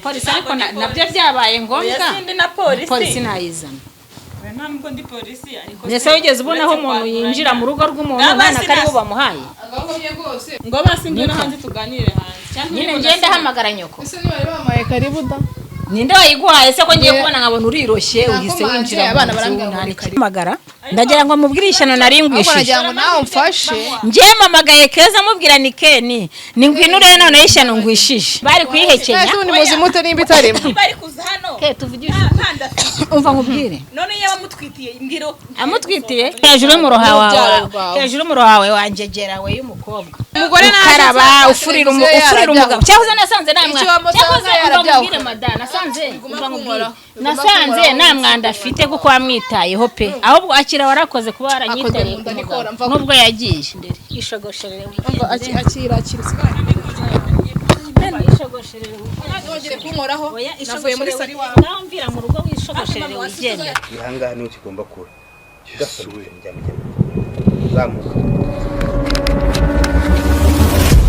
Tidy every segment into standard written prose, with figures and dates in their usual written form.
Polisi ariko nabyo byabaye ngombwa. Sindi na polisi. Polisi nayizana. Ntabwo ndi polisi, ariko Mbese wigeze ubona aho umuntu yinjira mu rugo rw'umuntu nta na karibu bamuhaye? Agahomye rwose. Ngo basi ngwino hanze tuganire hanze cyangwa Nyine ngende hamagara nyoko. Ese niba bamaye karibu da? Ninde wayiguhaye se ko ngiye kubona nkabona uriroshye uhise Nakomanje, winjira mu abana nzu? barambwira ngo Nta ni karibu. hamagara, ndagira ngo mubwire ishyano nari Ahubwo ngwishije. nagira ngo nawe umfashe. Njye mpamagaye Keza amubwira ni Keni ni ngwino urebe noneho ishyano ngwishije bari kuyihekenya. Ese ubundi muzi mute nimba itarimo? Niba ari kuza hano Ke tuvugishe. Nta afite. Umva nkubwire. None iyo amutwitiye mbwiro. Amutwitiye hejuru y'umuroha wawe. N'urubyaro rwawe. Hejuru y'umuroha wawe wangegera we y'umukobwa. Umugore naje ukaraba nsanga ufurira televiziyo ufurira umugabo yarabyawe. Cyahoze nasanze nta Icyo mwana wamusanga cyahoze umva yarabyawe. nkubwire mada nasanze Biguma umva nkubwire kunkoraho. Biguma nasanze kunkoraho. nta mwanda afite kuko wamwitayeho pe, ahubwo akira warakoze kuba waranyitariye Akoze mu nda ku nikora, mugabo mva nubwo yagiye ishogosherere. Umva, akira akira usigare. Ishogosherere. Ntongere kunkoraho. Oya. Navuye muri Ishogosherere. sari wawe. Ngaho mvira mu rugo wishogosherere wigendere. Ahangaha niho kigomba kuba. Zamuka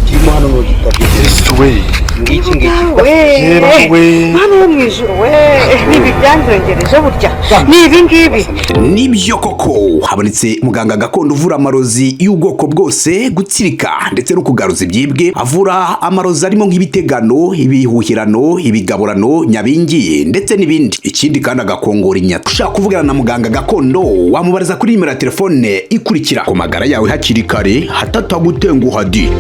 kirimo hano n'ugitabye. Yesu we! Ngiki ngiki. Yera we! Mana yo mu ijuru we, nibi byanjongereje burya ni ibi ngibi. Nibyo koko habonetse muganga gakondo uvura amarozi y'ubwoko bwose, gutsirika ndetse no kugaruza ibyibwe. Avura amarozi arimo nk'ibitegano, ibihuhirano, ibigaburano, nyabingi ndetse n'ibindi. Ikindi kandi agakongora inyata. Ushaka kuvugana na muganga gakondo wamubariza kuri nimero ya telefone ikurikira. Ku magara yawe hakiri kare hatatagutenguha di.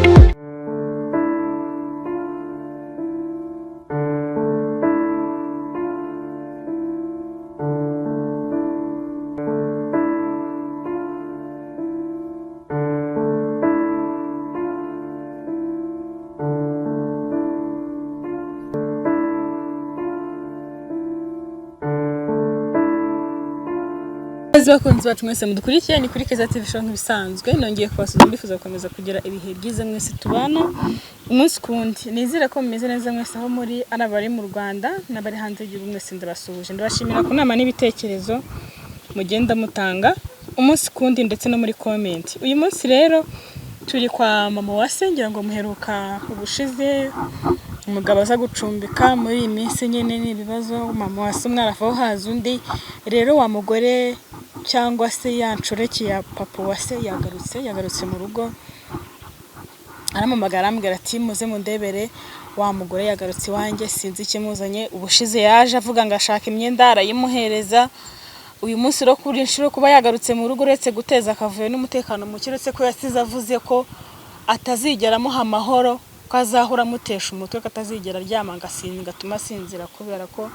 Abakozi bakunzi bacu mwese mudukurikiye, ni kuri Keza TV Show nk'ibisanzwe. Nongeye kubasuhuza mbifuza gukomeza kugira ibihe byiza mwese tubana umunsi ku wundi. Nizere ko mumeze neza mwese aho muri, ari abari mu Rwanda n'abari hanze y'igihugu, mwese ndabasuhuje. Ndabashimira ku nama n'ibitekerezo mugenda mutanga umunsi ku wundi ndetse no muri comment. Uyu munsi rero turi kwa mama wa se, ngira ngo muheruka ubushize umugabo aza gucumbika. Muri iyi minsi nyine ni ibibazo, mama wa se umwe aravaho haza undi. Rero wa mugore cyangwa se ya nshoreke ya papa wa se yagarutse mu rugo, arampamagara arambwira ati muze mundebere wa mugore yagarutse iwanjye, sinzi ikimuzanye. Ubushize yaje avuga ngo ashaka imyenda, arayimuhereza. Uyu munsi rero kuri inshuro kuba yagarutse mu rugo, uretse guteza akavuyo n'umutekano muke, uretse ko yasize avuze ko atazigera amuha amahoro, ko azahora amutesha umutwe, ko atazigera aryama ngo asinzire, atuma asinzira kubera ko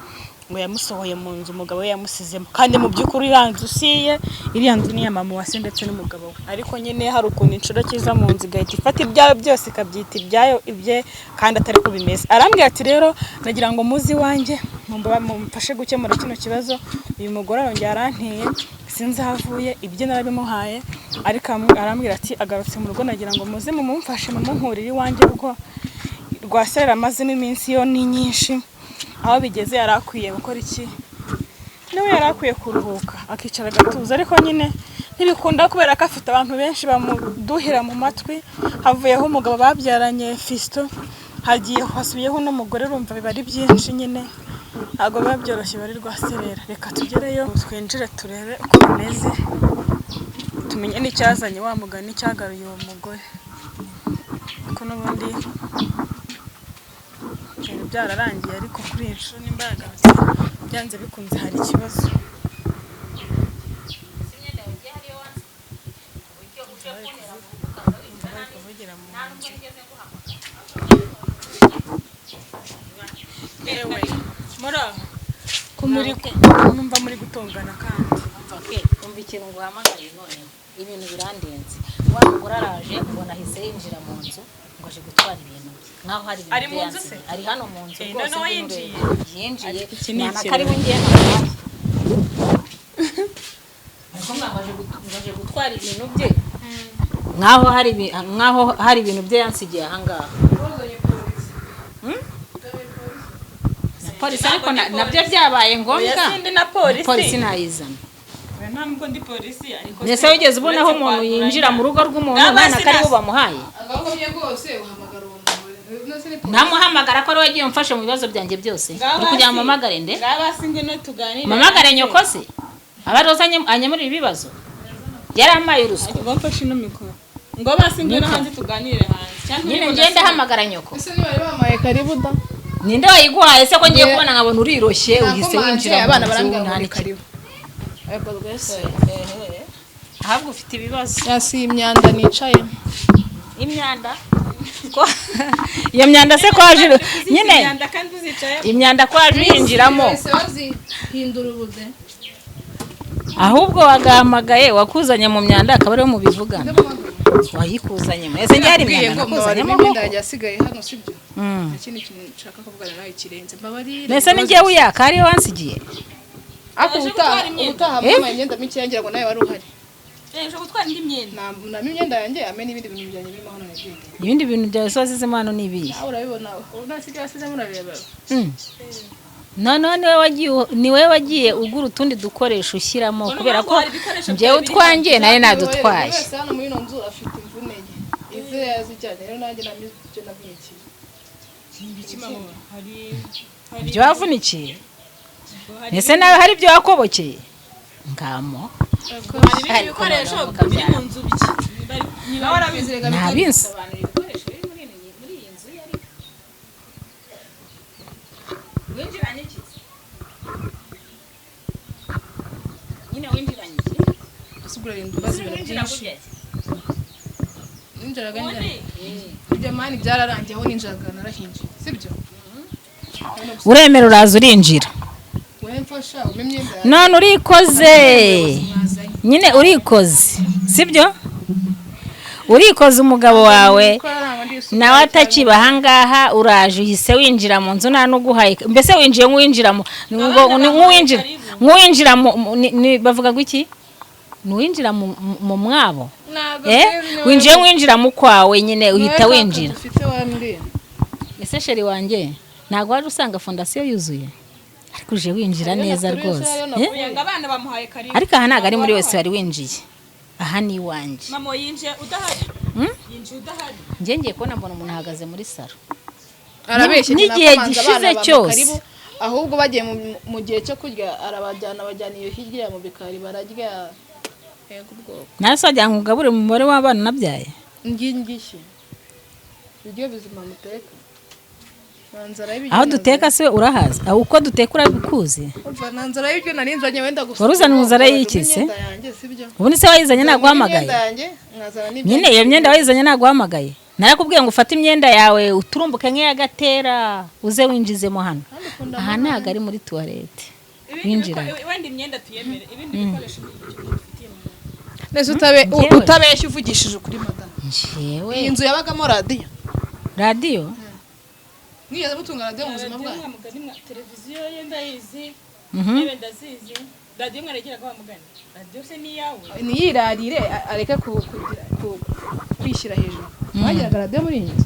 ngo yamusohoye mu nzu umugabo we yamusizemo. Kandi mu by'ukuri iriya nzu si iye, iriya nzu ni iya mama wa se ndetse n'umugabo we. Ariko nyine hari ukuntu inshuro kiza mu nzu igahita ifata ibyayo byose ikabyita ibyayo ibye kandi atari ko bimeze. Arambwira ati rero nagira ngo muze iwanjye mumfashe gukemura kino kibazo. Uyu mugore arongera aranteye, sinzi aho avuye, ibyo narabimuhaye, ariko arambwira ati agarutse mu rugo nagira ngo muze mumumfashe mumunkurire iwanjye kuko rwaserera amazemo iminsi yo ni nyinshi. Aho bigeze yari akwiye gukora iki? Nawe yari akwiye kuruhuka akicara agatuza, ariko nyine ntibikunda kubera ko afite abantu benshi bamuduhira mu matwi. Havuyeho umugabo babyaranye Fiston, hagiye hasubiyeho n'umugore, urumva biba ari byinshi nyine, ntabwo biba byoroshye bari rwaserera. Reka tugereyo twinjire turebe uko bimeze, tumenye n'icyazanye wa mugani cyagaruye uwo mugore, kuko n'ubundi ibintu byararangiye, ariko kuri iyi nshuro nimba yagarutse byanze bikunze hari ikibazo. Bari kuvugira mu nzu. Yewe, muri aho ko muri numva muri gutongana kandi. Okay, umva ikintu nguhamagaye noneho ibintu birandenze. Wa mugore araje ubona ahise yinjira mu nzu ngo aje gutwara ibintu bye nkaho hari ibintu Ari bye mu nzu yansigiye. se? Ari hano mu nzu Eh, rwose. noneho Ngwino yinjiye? urebe. Yinjiye. Ariko iki ni Nta na ikirori. karibu ngiye namuhaye. Ariko ngo aje gutwara ibintu bye nkaho hari ibintu bye yansigiye ahangaha. Polisi ariko nabyo byabaye ngombwa. Sindi na polisi. Polisi nayizana. Ntabwo ndi polisi, ariko Mbese wigeze ubona aho umuntu yinjira mu rugo rw'umuntu Naba nta na karibu sinasi- bamuhaye? Agahomye rwose uhamagara uwo mugore. None se ni Ntamuhamagara ko ari we wagiye umfashe mu bibazo byanjye byose. Uri kugira ngo mpamagare nde? Ngaba ngwino tuganire. Mpamagare nyoko se, aba ari anyemurira ibibazo? Yarampaye uruswa. Ngo mfashe ino mikoro, ngo basi ngwino hanze tuganire hanze cyangwa Nyine uribona ngende se? Hamagara nyoko. Ese niba bampaye karibu da? Ninde wayiguhaye se, ko ngiye kubona nkabona uriroshye, uhise Nakomanze, winjira mu abana nzu? barambwira ngo Nta ni n'iki- karibu. Ariko rwose Ahubwo ufite ibibazo. Yasi imyanda nicaye. Imyanda iyo myanda se kwaje nyine? Imyanda kandi uzicaye. Imyanda kwaje uyinjiramo? Bahise bazihindura ubude. Ahubwo wagahamagaye wakuzanye mu myanda, akaba ariwe mubivugana. Wayikuzanye ese njye hari Nakubwiye imyanda ngo mbabarira nakuzanyemo imyenda koko? yanjye yasigaye hano, sibyo? Nta kindi kintu nshaka kuvugana nawe kirenze, mbabarira. Mbese ni njyewe uyaka ariyo wansigiye? Ariko ubutaha mama, imyenda mike yangira ngo nawe wari uhari. Eh, ushobora gutwara indi myenda. Nta imyenda yanjye ame n'ibindi bintu byanjye birimo hano nagiye. Ibindi bintu byawe se wazizemo hano ni ibihe? Nawe urabibona, ubu nta sibyo wasizemo, urabireba. Noneho niwe wagiye ugura utundi dukoresho ushyiramo, kubera ko Hari ibikoresho njyewe byawe biri utwanjye nari Buri nadutwaye. wese hano muri ino nzu afite imvune ye, ize yazijyanye. Rero nanjye nabyo ibyo navunikiye. Ibyo wavunikiye, ese nawe hari ibyo wakobokeye ngamo? Hari ibindi bikoresho biri mu nzu biki niba warabizi? Ntabinzi. Winjiranye iki nyine? Winjiranye iki? Ese urarinda ubaza ibintu byinshi? Ninjiraga njya ibyo mani byararangiye, aho ninjiraga narahinjiye, sibyo? Uremera uraza urinjira. Wowe mfasha umpe imyenda yanjye. None urikoze nyine, urikoze sibyo? Urikoze umugabo wawe nawe atakiba ahangaha, uraje uhise winjira mu nzu nta n'uguhaye. Mbese winjiye nk'uwinjira mu ngo ni nk'uwinjira bavuga ngo iki? Ni uwinjira mu mwabo. Ntabwo Eh, mbizi, winjiye nk'uwinjira mu kwawe nyine, uhita nawe winjira. Ufite wambwiye. Ese chéri wanjye, ntabwo waje usanga fondasiyo yuzuye, ariko uje winjira neza Nakuriye se, rwose. hariyo Eh? nakuriye. Ngo abana bamuhaye karibu. Ariko aha ntabwo ari muri wese wari winjiye, aha ni iwanjye. Mama, yinjiye udahari. Yinjiye udahari. Njye ngiye kubona mbona umuntu ahagaze muri salo. Arabeshya. N'igihe Nakomanze, gishize abana bampa cyose. karibu, ahubwo bagiye mu gihe cyo kurya arabajyana, abajyana iyo hirya mu bikari bararya. Yego ubwoko. Nawe se wagira ngo ugabure mu mubare w'abana nabyaye? Ngingishye ibiryo bizima muteka, nta nzara y'ibiryo. Aho duteka se urahazi? Aho uko duteka urabikuzi? Umva, nta nzara y'ibiryo nari nzanye, wenda gusa Wari uzanye inzara Umva, y'iki se? imyenda yanjye, sibyo? Ubundi se wayizanye naguhamagaye? Imyenda yanjye nkazana n'ibyo. Nyine iyo myenda wayizanye naguhamagaye? Narakubwiye ngo ufate imyenda yawe uturumbuke nk'iyagatera uze winjizemo hano. Aha ntabwo ari muri toilette winjiranye. Wenda imyenda tuyemere, ibindi bikoresho ufitiye mu Nese Njyewe? utabeshya, uvugishije ukuri, madamu, Njyewe? iyi nzu yabagamo radiyo? Radiyo? Mwigeze mutunga radiyo mu buzima bwanyu? Wa mugani mwa televiziyo ye ndayizi, intebe ndazizi, radiyo mwaregeraga. Wa mugani, radiyo se ni iyawe? Niyirarire, areke kwishyira hejuru. Mwagiraga radiyo muri iyi nzu?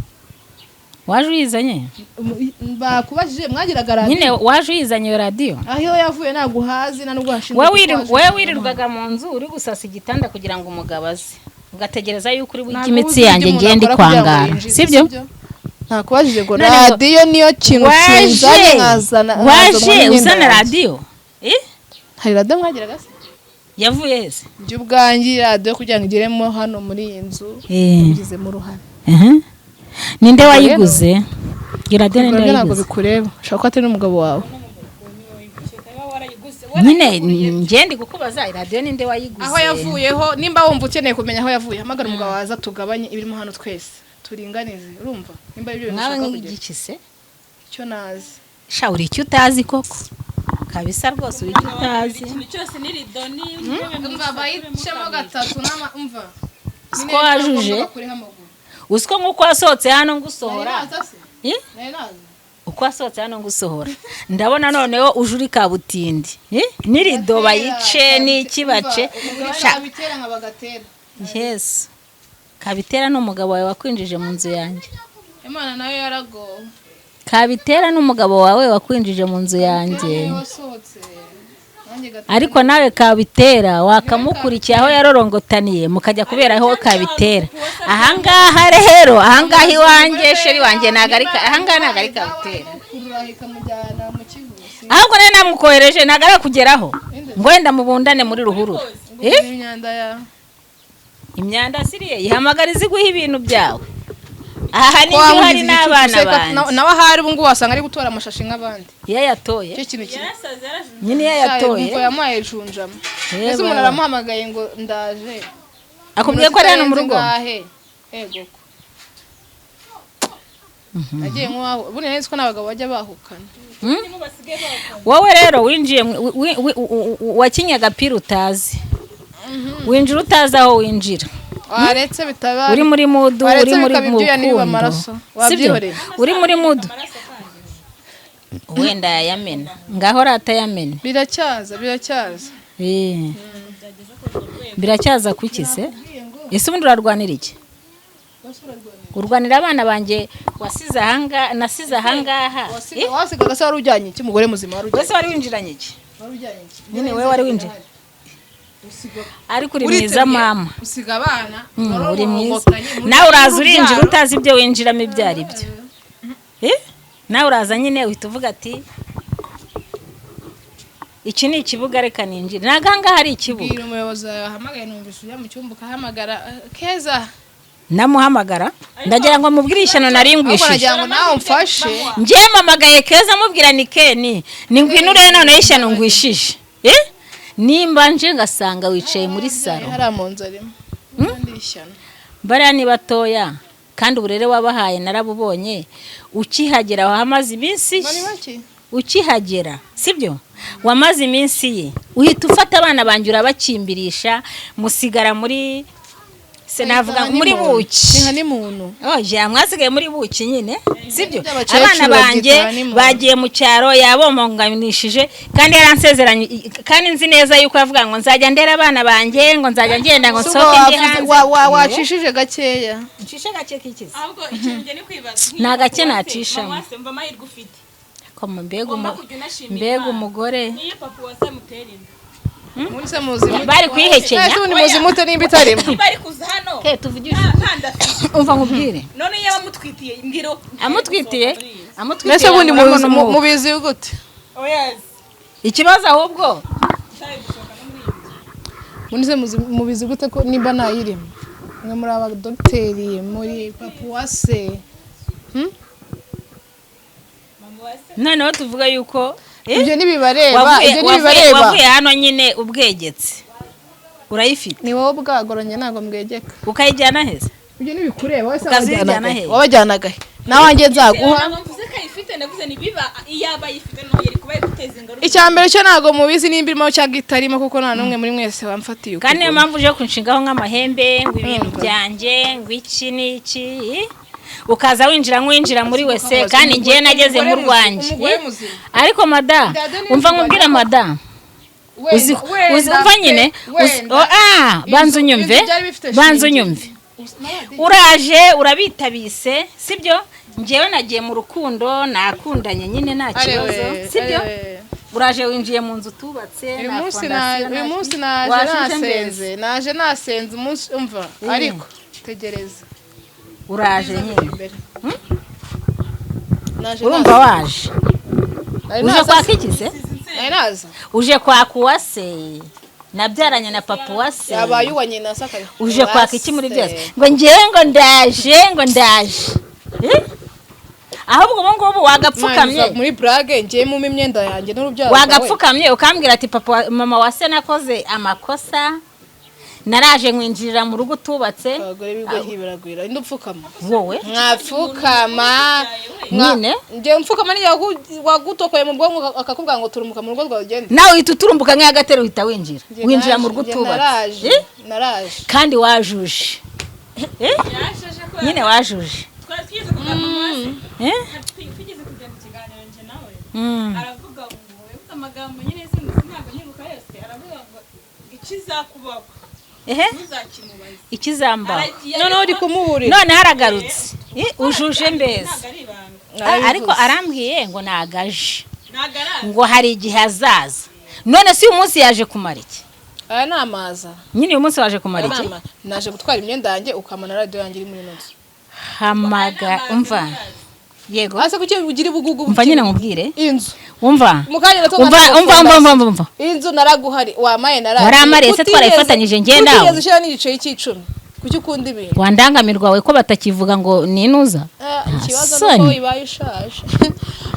Waje uyizanye? Bakubajije, mwagiraga radiyo? Nyine waje uyizanye iyo radiyo? Aho iyo yavuye ntabwo uhazi, nta nubwo hashinzwe. Wowe wirirwaga mu nzu uri gusasa igitanda kugira ngo umugabo aze, ugategereza yuko uri buke imitsi yanjye ngende kwangara, sibyo? Ntakubajije ngo None ngo- radiyo niyo kintu kinzanye, nkazana Waje nkazana uzana radiyo? Eh? Hari radiyo mwagiraga se? Yavuye hese? Njye ubwanjye radiyo kugira ngo igeremo hano muri iyi nzu yabigizemo uruhare. Ninde wayiguze iyo radiyo? Ninde Ibyo ntabwo wayiguze? bikureba, ushobora kuba atari n'umugabo wawe. Nyine njye ndi kukubaza, radiyo ninde wayiguze? Aho yavuyeho, nimba wumva ukeneye kumenya aho yavuye, hamagara umugabo waza tugabanye ibirimo hano twese, turinganize. Urumva nimba ari ibyo bintu Mwawe ushaka kugira nk'igiki se? Icyo nazi. Sha, uri icyo utazi koko kabisa, rwose uri icyo utazi. Ikintu cyose n'irido n'intebe. Umva, bayicemo gatatu n'ama, umva. Siko wajuje? Uziko nk'uko wasohotse hano ngusohora? Eh? Uko wasohotse hano ngusohora, ndabona noneho uje uri kabutindi. Eh? N'irido bayice n'ikibace. Sha, Kabitera nka bagatera. Yesu, kabitera ni umugabo wawe wakwinjije mu nzu yanjye. Imana nayo yaragowe. Kabitera ni umugabo wawe wakwinjije mu nzu yanjye. Niwe wasohotse. Ariko nawe kabitera wakamukurikiye aho yarorongotaniye, mukajya kubera aho kabitera. Ahangaha rero, ahangaha iwanjye, chéri wanjye, ntabwo ari ahangaha, ntabwo ari kabitera. Kurura ikamujyana mu Kivu si Ahubwo rero namukohereje, ntabwo arakugeraho ngo wenda mubundane muri ruhurura. Eh? Imyanda ya Imyanda siriye, ihamagara iziguha ibintu byawe. Aha ni uhari n'abana banjye. Nawe ahari ubu ngubu wasanga ari gutora amashashi nk'abandi. Iyo yatoye Icyo kintu kiri nyine, iyo yatoye. Umva, yamuhaye junjama. Ese umuntu aramuhamagaye ngo ndaje. Akubwiye ko ari hano mu rugo? Ngahe? Ego ko agiye nk'uwaho ubundi nzi ko n'abagabo bajya bahukana. Wowe rero winjiye wakinye agapira utazi, winjira utazi aho winjira. Waretse bitaba Uri muri mood, waretse uri muri bikaba ibyuya ntibibe rukundo, amaraso. Sibyo? Wabyihoreye. Uri muri mood, wenda yayamena, ngaho ratayamena. Biracyaza, biracyaza. Eh. Biracyaza kuki se? Ese ubundi urarwanira iki? Urwanira abana banjye wasize ahangaha, nasize ahangaha. Eh? Wasigaga se wari ujyanye iki? Umugore muzima wari ujyanye Wese wari winjiranye iki? Wari ujyanye iki? Nyine wowe wari winjira, ariko uri mwiza mama. Usiga abana. Uri mwiza nawe, uraza urinjira utazi ibyo winjiramo ibyo ari byo. Eh? Nawe uraza nyine uhita uvuga ati iki ni ikibuga, reka ninjire. Ntabwo ahangaha ari ikibuga. Bwira umuyobozi wawe wahamagaye, numvise ujya mu cyumba ukahamagara Keza. Namuhamagara ndagira ngo mubwire ishyano nari Ahubwo ngwishije. nagira ngo nawe umfashe. Njye mpamagaye Keza, mubwira ni Keni, ni ngwino urebe noneho ishyano ngwishije. Eh? Nimba nje ngasanga wicaye muri salon. Hariya mu nzu arimo ndi ishyano. Bariya ni batoya, kandi uburere wabahaye narabubonye ukihagera, wahamaze iminsi. Ngo ni baki? Ukihagera, sibyo, wamaze iminsi ye, uhita ufata abana banjye urabakimbirisha, musigara muri se navuga ngo muri buki. Ni nka ni muntu. Oya, mwasigaye muri buki nyine, sibyo? By'abakecuru Abana banjye babyita ni muntu. bagiye mu cyaro, yabomonganishije, kandi yaransezeranye, kandi nzi neza yuko yavuga ngo nzajya ndera abana banjye, ngo nzajya ngenda ngo Si ubwo nsohoke njye wavuze- hanze. Wacishije gakeya. Ncishe gake kikize? Ahubwo ikintu njye ni kwibaza. Ni agake nacishamo. Mama wase, mva amahirwe ufite. Koma mbega Ugomba kujya unashimira mbega Imana. umugore. Niyo papa wase amutera inda. Ubundi se muzi mute? Bari kwihekenya. Ese ubundi muzi mute nimba itarimo? Niba ari kuza hano Ke tuvugishe. Nta nda afite. Umva nkubwire. None iyo amutwitiye, mbwira. Amutwitiye, amutwitiye. Mbese ubundi yamuramo n'umwuka. mubizi gute? Oya. Ikibazo ahubwo Ubundi se mubizi gute ko nimba ntayirimo? Mwe muri abadogiteri, muri papuwase. Noneho tuvuga yuko Ibyo ntibibareba. Ibyo ntibibareba. Wavuye hano nyine ubwegetse, urayifite. Ni wowe bwagoranye, ntabwo mbwegeka. Ukayijyana heza. Ibyo ntibikureba wese. Ukazijyana Wabajyanaga he? he? Wabajyanaga he? Nawe wanjye nzaguha. Ntabwo mvuze ko ayifite, ndavuze ni biba iyaba ayifite no yari kuba yaguteza ingaruka. Icya mbere cyo ntabwo mubizi nimba irimo cyangwa itarimo, kuko nta n'umwe muri mwese wamfatiye Kandi niyo ukuguru. mpamvu uje kunshingaho nk'amahembe ngo ibintu byanjye, ngo iki n'iki, ukaza winjira nk'uwinjira muri wese, kandi ngewe nageze mu rwanjye. Umugore muzima. Ariko mada, umva nkubwire mada, uzi uzi, umva nyine oh, banza unyumve, banza unyumve. Uraje urabitabise, sibyo? Ngewe nagiye mu rukundo, nakundanye nyine, nta kibazo, sibyo? Uraje winjiye mu nzu utubatse, Uyu nta munsi fondasiyo, uyu nta munsi ki. naje Washuje nasenze. mbese. Naje nasenze umunsi, umva, ariko tegereza. Uraje nyine. Imbere. Naje Urumva waje Nari uje naza. kwaka iki se? Nari naza. Uje kwaka uwase nabyaranye na papa uwase. Yabaye uwa nyina sakaye. Uje kwaka iki muri byose ngo ngewe ngo ndaje, ngo ndaje? Eh? Ahubwo ubu ngubu wagapfukamye. Muri blague, ngiye mu imyenda yanjye n'urubyaro rwawe. Wagapfukamye ukambwira ati papa mama wa se, nakoze amakosa, naraje nkwinjirira mu rugo utubatse. Abagore b'ibigoryi biragwira, indi upfukama. Wowe. Mwapfukama. Nyine. Ngiye mfukama niyo wagutokoye mu bwonko akakubwira ngo turumuka mu rugo rwawe ugende. Nawe uhita uturumbuka nk'agatero, uhita winjira Njye winjira mu rugo njye utubatse. Naraje. Eh? Naraje. Kandi wajuje. Eh? Nyine wajuje. Twari twigeze kuganira mama wase. Eh? Twigeze kujya mu kiganiro njye nawe. Aravuga ngo yavuze amagambo nyine, sinzi, ntabwo nyibuka yose, aravuga ngo ikizakubaho Ehe. ntuzakimubaze. Ikizambaho. Aragiye. Noneho uri kumuburira. None haragarutse. Eh, ujuje mbese. Ntabwo ari ibanga. Ariko arambwiye ngo nagaje. Ntabwo araza. Ngo hari igihe azaza. None si uyu munsi yaje kumara iki? Aya ni amaza. Nyine uyu munsi waje kumara Aya ni iki? Naje gutwara imyenda yanjye, ukamana radiyo yanjye iri muri ino nzu. Hamaga, umva, yego. Hasi kuki ugira ubugugu? Umva nyine nkubwire. Inzu Umva. Mu kanya gato. Umva, umva, umva, umva, umva. Inzu naraguhari, wamaye na radiyo. Waramariye se? Twarayifatanyije njye nawe? Utigeze ushyira n'igiceri cy'icumi. Kuki ukunda ibintu? Wandangamirwa we, ko batakivuga ngo ninuza. Ikibazo Soni. nuko ibaye ishaje,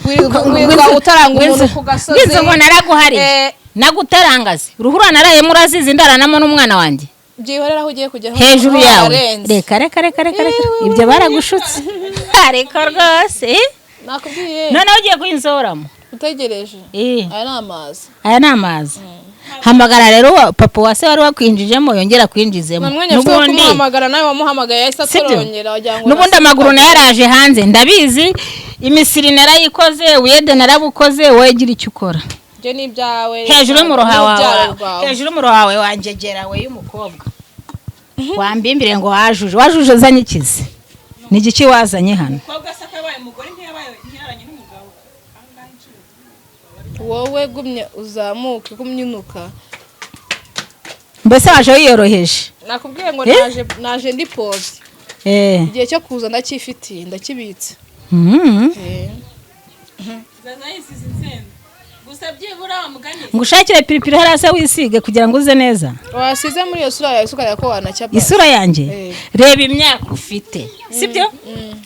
wirirwa utaranga umuntu ku gasozi. Ngizo ngo naraguhariye. Nagutarangaze ruhura narayemo, urazizi, ndaranamo n'umwana wanjye. Byihorera, aho ugiye kujya Hejuru yawe. Wararenze. Reka, reka, reka, reka, reka, ibyo baragushutse ariko rwose, eh? Nakubwiye. Noneho ugiye kuyinzoramo. Utegereje. Eh. Aya ni amazi. Aya ni amazi. Hamagara rero papa wa se wari wakwinjijemo yongera kwinjizemo. Nta mwanya afite wo kumuhamagara, nawe wamuhamagaye yahise Sibyo? atorongera wagira ngo. N'ubundi amaguru nayo yaraje hanze, ndabizi. Imisiri narayikoze, ubuyede narabukoze, wowe gira icyo ukora. Ibyo ni ibyawe. Hejuru y'umuroha n'urubyaro wawe. rwawe. Hejuru y'umuroha wawe wangegera we y'umukobwa wambimbire ngo wajuje, wajuje uzanye ikizi? Ni igiki wazanye hano? Umukobwa se akabaye umugore ntiyabaye, ntiyaranye n'umugabo angahe inshuro? Wowe gumye uzamuke, gumye unuka. Mbese waje wiyoroheje. Nakubwiye ngo Eh? naje ndi pose. Igihe cyo kuza ndacyifitiye, ndakibitse. Zaza yisize insenda gusa, byibura wamugani. Ngushakire piripiri hariya se wisige kugira ngo uze neza? Wasize muri iyo sura yawe ukareba ko wanacyapa. Isura yanjye? Eh. Reba imyaka ufite, sibyo?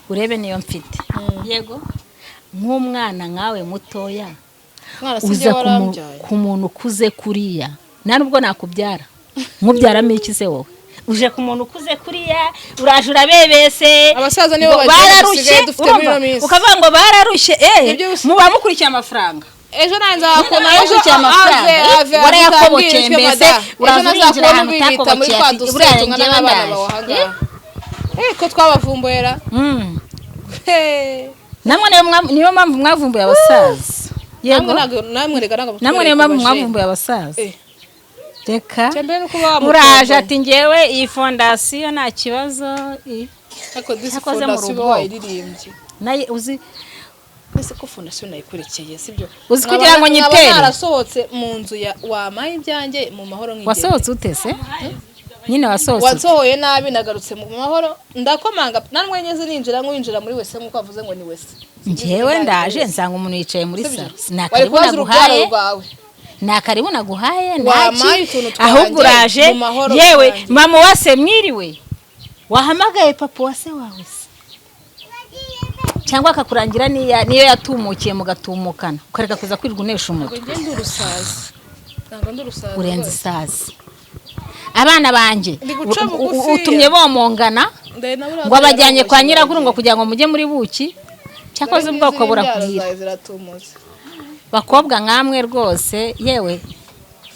Urebe niyo mfite. Yego, nk'umwana nkawe mutoya Mwana si njye uza warambyaye. ku muntu ukuze kuriya, nta nubwo nakubyara. Nkubyaramo iki se? Wowe uje ku muntu ukuze kuriya, uraje urabebese. Abasaza nibo Ngo bagenda bararushye, dusigaye dufite muri urumva? ino minsi. Ukavuga ngo bararushye, eh. Ibyo Muba mukurikiye amafaranga. Ejo nanjye nzakubona, ejo Ukurikiye amafaranga. ave ave. Warayakobokeye mbese, Ejo uraza urinjira nazakubona ahantu ubibita muri utakobokeye, twa ati, duse buriya tungana njyewe n'abana ndaje. bawe ahangaha. Ko twabavumbuye. Namwe niyo mpamvu mwavumbuye abasaza. Yego. Namwe rega ntabwo Namwe niyo mpamvu mwavumbuye abasaza. Reka. Cyambere nuko uba Uraje wamutomboye. ati ngewe iyi fondasiyo nta kibazo Ariko disi Yakoze mu fondasiyo uba rugo. wayiririmbye. Naye uzi. Ese ko fondasiyo nayikurekeye, sibyo? Uzi kugira ngo nyitere? Nkaba narasohotse mu nzu ya wampaye ibyanjye mu mahoro nk'igihe. Wasohotse ute se nyine? Wasohotse ute? Wansohoye nabi, nagarutse mu mahoro, ndakomanga, namwe ngeze ninjira nk'uwinjira muri wese nk'uko wavuze ngo ni wese. Njyewe ndaje nsanga umuntu yicaye muri Sibyo? salo. Nta Wari karibu kubaza urubyaro naguhaye. rwawe. Nta karibu naguhaye. Wampaye Ntaki. utuntu twanjye Ahubwo uraje mu mahoro yewe twanjye. mama wase mwiriwe, wahamagaye papa wase wawe se cyangwa akakurangira niyo yatumukiye mugatumukana, ukareka kuza kwirirwa unesha umutwe. Ntabwo ngenda urusazi, ntabwo ndi urusazi Urenze rwose. isazi abana banjye. Ndi guca bugufi. Utumye bomongana Ndari na buriya ngo abajyanye kwa bwaraboshye. nyirakuru ngo kugira ngo mujye muri buki. Cyakoze Dore ubwoko ngizi n'imbyaro burakubwira. zawe ziratumutse. Bakobwa nkamwe rwose, yewe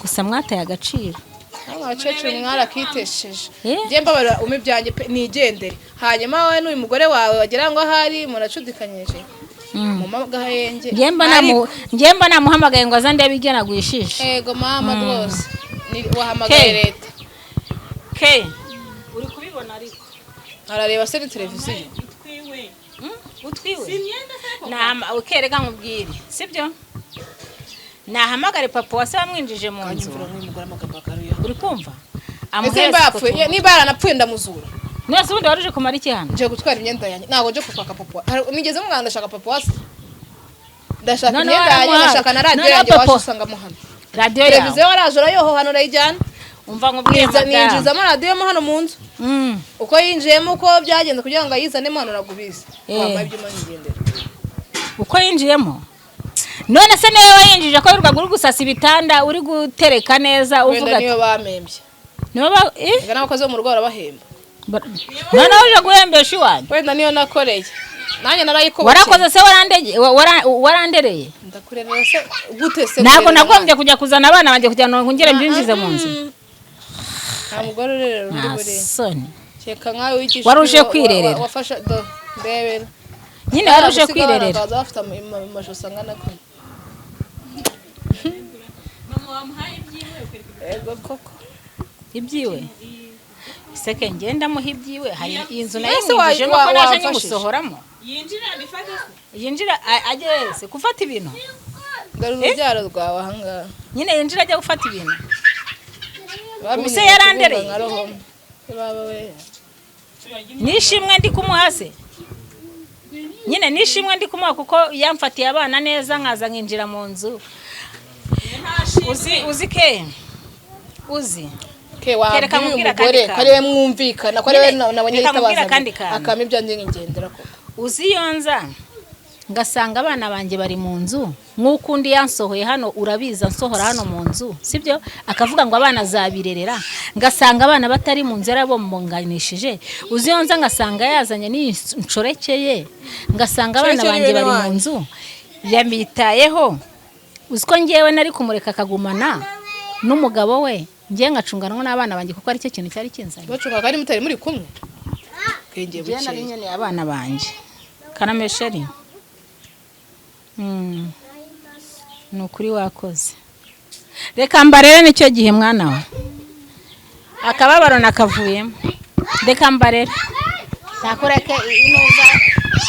gusa mwataye agaciro. Namwe abakecuru mwarakitesheje. Eh? Njye mbabarira umpe ibyanjye pe, nigendere. Hanyuma wowe n'uyu mugore wawe wagira ngo ahari muracudikanyije mu magahenge. Njye mba namuhamagaye ngo aze ndebe ibyo nagwishije. Ego mama rwose. Wahamagaye Ke. leta. Ke, uri kubibona ariko. Arareba se ni televiziyo? Utwiwe. Utwiwe. Si imyenda se ariko? Ukereka nkubwire, sibyo? Nahamagare papa wase wamwinjije mu nzu. Kanyumvira nk'uyu mugore amagambo agaruye. Uri kumva? Ese nimba yapfuye, niba yaranapfuye ndamuzura? None se ubundi wari uje kumara iki hano? Nje gutwara imyenda yanjye, ntabwo nje kupaka papa. Nigeze mwana ndashaka papa wase, ndashaka Noneho imyenda yanjye. waramuhaye. Ndashaka na radiyo Noneho yanjye. papa. Waje usangamo hano Radiyo yawe? Televiziyo waraje urayohohana urayijyana. Umva nkubwire, madamu. Ninjizamo radiyo mo hano mu nzu. Uko yinjiyemo, uko byagenze kugira ngo ayizanemo hano, ntabwo ubizi. Wambaye ibyuma nkigendera. Uko yinjiyemo? None se niwe wayinjije ko wirirwaga uri gusasa ibitanda, uri gutereka neza, uvuga Wenda ati niyo bamembye. Nibo ba eh? Reka, n'abakozi bo mu rugo barabahemba. Noneho uje guhembesha iwanyu. Wenda niyo nakoreye nanjye narayikubakeye. Warakoze se? Warandereye? Ndakurerera se gute se? Ntabwo Kurerera nagombye kujya kuzana abana banjye kugira ngo ngere mbinjize mu nzu. Nta mugore urerera undi Nta buriya. soni. Kereka nkawe wigisha. Wari uje kwirerera. Wafasha do ndebera. Nyine wari uje kwirerera. Bakaza bafite amajosi angana kure. Mama, wamuhaye ibyiwe ukereka. Ego koko. Ibyiwe seke ngenda muha ibyiwe? Hari inzu nayo Ese mwinjijemo ko naje wamfashije? nyimusohoramo. Yinjira abifate se. Yinjira ajye wese gufata ibintu. Dore urubyaro rwawe ahangaha. Nyine yinjira ajya gufata ibintu. Bamenye Ubuse yarandereye? kubumba nka roho. Baba we. Nishimwe ndi kumuha se nyine, nishimwe ndi kumuha kuko yamfatiye abana neza, nkaza nkinjira mu nzu. Uzi ke uzi Ke Kereka wabwiye uyu nkubwire mugore akandi ko ari we mwumvikana, ko ari we Nyine, nabonye reka nkubwire yitabaza akandi kantu. akama ibyanjye nkigendera koko. Uzi iyo nza ngasanga abana banjye bari mu nzu nk'uko undi yansohoye hano, urabizi, ansohora hano mu nzu, sibyo? Akavuga ngo abana azabirerera, ngasanga abana batari mu nzu yarabombanganishije. Uzi iyo nza ngasanga yazanye n'iyi nshoreke ye, ngasanga abana Nshoreke ni banjye bene bari mu wanyu. nzu yabitayeho, uzi ko ngewe nari kumureka akagumana n'umugabo we, ngewe ngacunganwa n'abana banjye, kuko aricyo kintu cyari kinzanye. Bacunga kandi mutari muri kumwe. Bwenge Njye nari bukeye. nkeneye abana banjye. Karame chérie. Ni ukuri wakoze, reka mbarere, nicyo gihe mwana we akababaro nakavuyemo. Reka mbarere, ntakureke inuza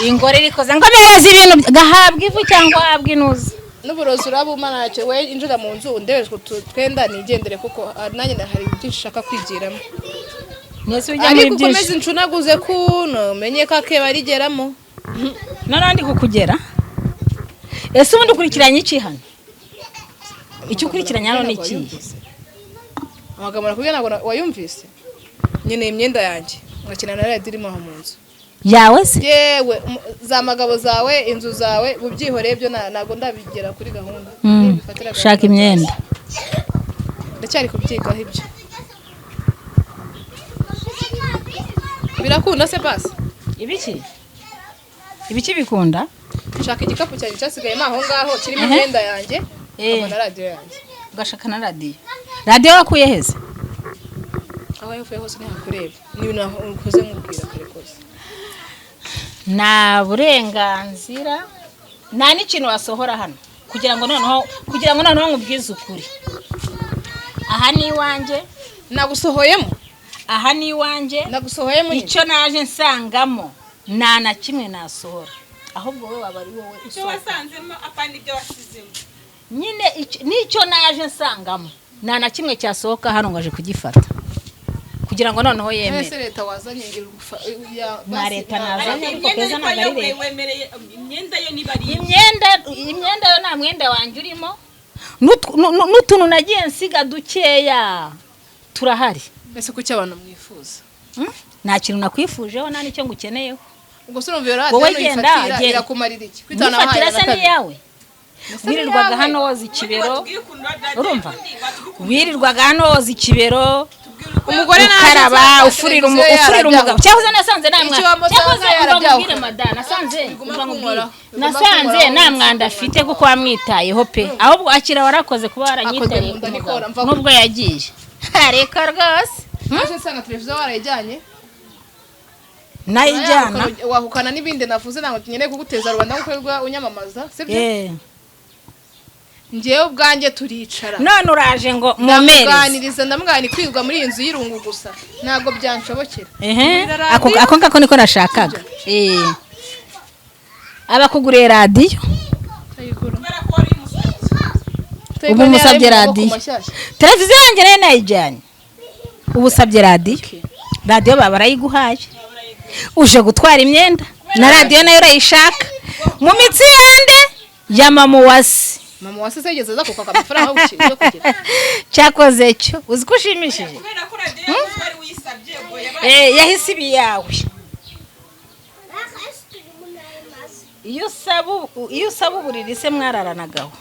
ingore irikoze ngo mpereze ibintu gahabwa ivu cyangwa ahabwa inuza. N'uburozi urabuma ntacyo. We injira mu nzu undebeshwe utu twenda nigendere, kuko nanjye hari byinshi nshaka kwigiramo. Mwese ujya muri Ariko byinshi. ukomeze incunaguze kuno umenye ko akeba rigeramo. Noneho ndi kukugera. Ese ubundi ukurikiranye iki hano? Icyo ukurikiranye hano ni ikihe? Amagambo nakubwiye ntabwo wayumvise. Nkeneye imyenda yanjye ngakina na radiyo irimo aho mu nzu. Yawe se? Yewe, za magabo zawe, inzu zawe bubyihoreye, byo ntabwo ndabigera kuri gahunda. Nimbifatira gahunda Ushaka imyenda? Ndacyari kubyigaho ibyo. Birakunda se basi? Ibiki ibiki bikunda? Nshaka igikapu cyanjye cyasigayemo aho ngaho kirimo Ehe. imyenda yanjye, Eh. nkabona radiyo yanjye. Ugashaka na radiyo. Radiyo wakuye heze? Aho yavuye hose ntihakureba, ni ibintu ukoze nkubwira kare kose. Nta burenganzira, nta n'ikintu wasohora hano. Kugira ngo noneho nkubwize ukuri, aha ni iwanjye. Nagusohoyemo. Aha ni iwanjye. Nagusohoyemo nyine. Icyo naje nsangamo nta na kimwe nasohora, ahubwo wowe waba ari wowe Icyo usohoka. wasanzemo, apana ibyo wasizemo. Nyine n'icyo naje nsangamo nta na kimwe cyasohoka hano ngo aje kugifata kugira ngo noneho yemere. Ese leta wazanye Nta basi- leta nazanye, ariko Imyenda keza ariko ntabwo ari yo leta. wemereye imyenda yo niba ari Imyenda yo nta mwenda wanjye urimo. N'utuntu nagiye nsiga dukeya turahari. Ese kuki abantu mwifuza? Nta kintu nakwifujeho, nta n'icyo ngukeneyeho. Ubwo se urumva iyo radiyo Wowe genda, nuyifatira genda. irakumarira iki? Kwitana Nifatira wahaye se na ni kabiri. iyawe? Ese ni Wirirwaga iyawe? hano woza ikibero. Watubwiye ukuntu radiyo Urumva? watubwiye. Wirirwaga hano woza ikibero, Umugore naje ukaraba, nsanga ufurira televiziyo ufurira umugabo. yarabyahuka. Cyahoze nasanze nta Icyo mwana wamutanga cyahoze, umva yarabyahuka. nkubwire madame, nasanze, Biguma umva nkubwire, kunkoraho. Biguma nasanze kunkoraho. nta mwanda afite kuko wamwitayeho pe. Ahubwo akira, warakoze kuba waranyitariye Akoze mu ku nda mugabo nikora, mva- nubwo yagiye, ariko rwose Naje nsanga televiziyo warayijyanye. Nayijyana. Wahukana n'ibindi navuze, ntabwo nkeneye kuguteza rubanda nkuko wirirwa unyamamaza, sibyo? Eh. Njyewe ubwanjye turicara, None uraje ngo mumereze. ndamuganiriza, ndamugani kwirwa muri iyi nzu y'irungu gusa ntabwo byanshobokera. Ehe. Ngurira Ako radiyo. ako ngako niko nashakaga. Abakuguriye radiyo. Ayigura. Ubu musabye radiyo. Televiziyo yanjye nayo nayijyanye, ubu usabye radiyo. Radiyo baba barayiguhaye, uje gutwara imyenda na radiyo nayo urayishaka mu mitsi yande ya mama uwase. Mama wase se yigeze aza kukwaka amafaranga yo gukina yo kugira? Cyakoze cyo uzi ko ushimishije. Kubera ko radiyo yaguze wari uyisabye, ubwo yabaye Eh, yahise iba iyawe. Iyo usaba uburiri se mwararanagaho,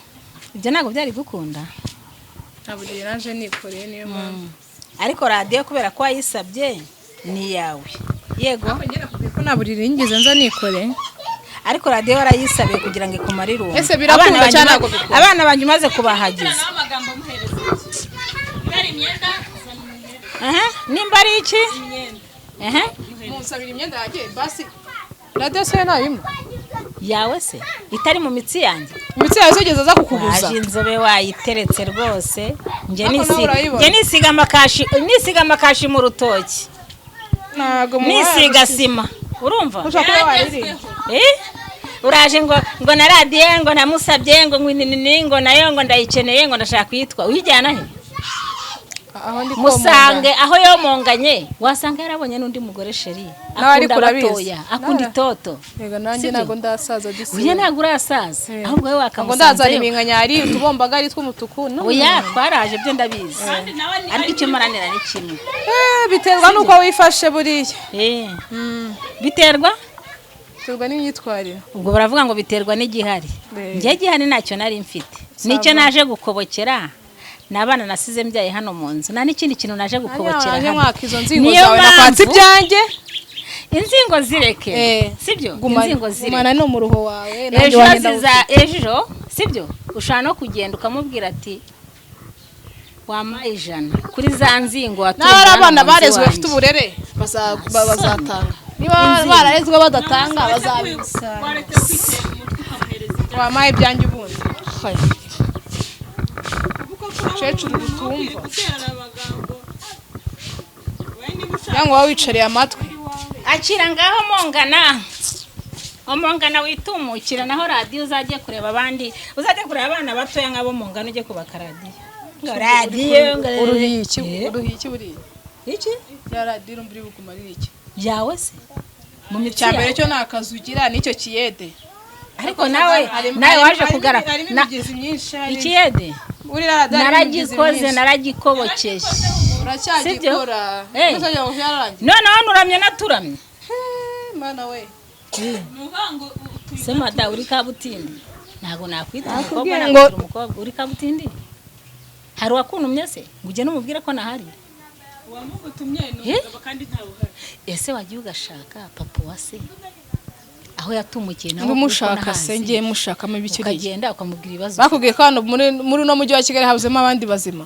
ibyo ntabwo byari gukunda. Ntabwo igihe naje nikoreye, niyo mpamvu. Ariko radiyo kubera ko wayisabye ni iyawe, yego. Ko nta buriri nigeze nza nikoreye. Ariko radiyo warayisabiye kugira ngo ikumare irungu. Ese birakunda Abana banjye cyangwa ntabwo bikunda? Abana banjye umaze kubahagiza. Nawe amagambo muhereza iki? Niba ari imyenda, zana umuhereze. Aha, nimba ari iki? Imyenda. Aha. Munsabira imyenda yanjye basi, radiyo se yo ntayimwe. Yawe se itari mu mitsi yanjye? Imitsi yawe se yigeze aza kukuguza? Waje inzobe wayiteretse rwose. Njye Ariko nawe nisiga urayibona. njye nisiga amakashi, nisiga amakashi mu rutoki. Ntabwo Nisiga sima, urumva? Ushobora kuba wayiriye. Eh? Uraje ngo na radiyo ngo namusabye ngo ngwinini ngo nayo ngo ndayikeneye ngo ndashaka kuyitwa, uyijyana he? Aho ndi. Musange aho yomonganye, wasanga yarabonye n'undi mugore, chéri. Nawe ariko Akunda urabizi. abatoya, akunda itoto. Yego, nanjye Sibyo? ntabwo ndasaza disi. Uya, ntabwo urasaza, ahubwo wowe Ntabwo ndazana wakamusanzeyo. iminkanyari, utubombagari tw'umutuku, no. Oya, twaraje byo ndabizi, ariko icyo maranira ni kimwe. Biterwa n'uko wifashe buriya. Biterwa. Biterwa n'imyitwarire. Ubwo baravuga ngo biterwa n'igihari. Njye gihari ntacyo nari mfite, nicyo naje gukobokera ni abana nasize mbyaye hano mu nzu, nta n'ikindi kintu naje gukobokera Naje hano. mwaka izo nzingo Niyo zawe nakwatse mpamvu- ibyanjye. Inzingo zireke, sibyo? Inzingo zireke. Gumana no mu ruho wawe, nanjye Ejo wanjye. ziza ejo, sibyo? Ushobora no kugenda ukamubwira ati wampaye 100 kuri za nzingo watunze N'aba ari hano abana mu nzu barezwe bafite iwanjye. uburere bazatanga, niba bararezwe badatanga bazabisanga. Wampaye ibyanjye ubundi, umukecuru utumva cyangwa waba wicariye amatwi. Akira ngaho mongana, omongana witumukira, naho radiyo uzajye kureba abandi, uzajye kureba abana batoya nk'abo mungana, ujye kubaka radiyo, ngo radiyo ngo Uruhiye iki? Uruhiye iki buriya? Iki? Ya radiyo urumva uri bukumarire iki? Yawe se mu mitsi Icya mbere yawe? cyo ni akazu ugira n'icyo kiyede. Ariko nawe nawe waje kugara Harimo imigezi myinshi ikiyede. Uri radiyo harimo imigezi Naragikoze, myinshi. naragikobokeye. Uracyagikora? Eh. Uzajya ngo byararangiye. Noneho nuramye naturamye. Mana we! Se mada, uri kabutindi, ntabwo nakwita umukobwa. Nakubwiye Nakwita umukobwa uri kabutindi? Hari uwakuntumye se ngo ugende umubwire ko nahari? Uwamugutumye ni Eh? umugabo kandi ntawe uhari. Ese wagiye ugashaka papa wa se aho yatumukiye nawe Ngo kuko mushaka se? nahazi. Ngiye mushakamo ibiki uriya? Ukagenda ukamubwira ibibazo. Bakubwiye ko hano muri uno mujyi wa Kigali habuzemo abandi bazima?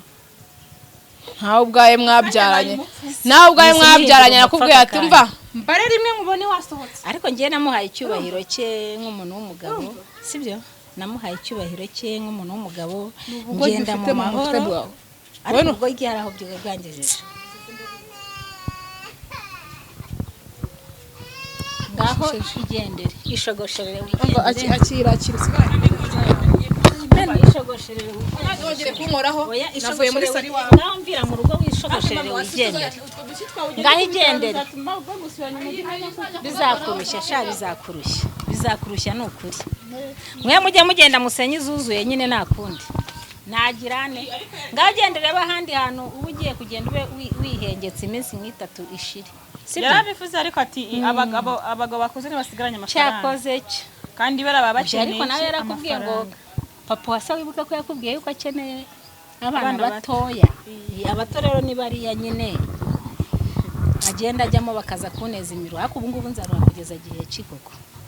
Ntawe ubwawe mwabyaranye, nawe ubwawe Mbese mwabyaranye muhindura nakubwiye ati umupfaka. mva mbare rimwe nkubone wasohotse. Ariko njyewe namuhaye icyubahiro cye nk'umuntu w'umugabo, sibyo? Namuhaye icyubahiro cye nk'umuntu w'umugabo, Ubugoryi ngenda ufite mu mu mutwe mahoro. bwawe. Ariko ubwo igihe hari aho bwangejeje, ngaho igendere, ishogosherere, Umva, wigendere. Akira, akira usigare. Ishogosherere. Ntuzongere kunkoraho. Oya. Navuye muri Ishogosherere. sari wawe. Ngaho mvira mu rugo, wishogosherere, wigendere, ngaho igendere. Bizakurushya sha, bizakurushya, bizakurushya, ni ukuri. Mwe mujye mugenda musenye izuzuye nyine, nta kundi nagirane. Ngaho genda urebe ahandi hantu uba ugiye kugenda, ube wihengetse iminsi nk'itatu ishire, sibyo? Yarabivuze ariko ati abagabo bakuze ntibasigaranye amafaranga. Cyakoze cyo. Kandi bariya baba Ibyo bakeneye ariko nawe iki? yarakubwiye ngo Amafaranga. papa wasa, wibuka ko yakubwiye yuko akeneye abana Abana bato. batoya. Abato rero ni bariya nyine agenda ajyamo bakaza kuneza imiro, ariko ubu ngubu nzaruha kugeza gihe ki koko?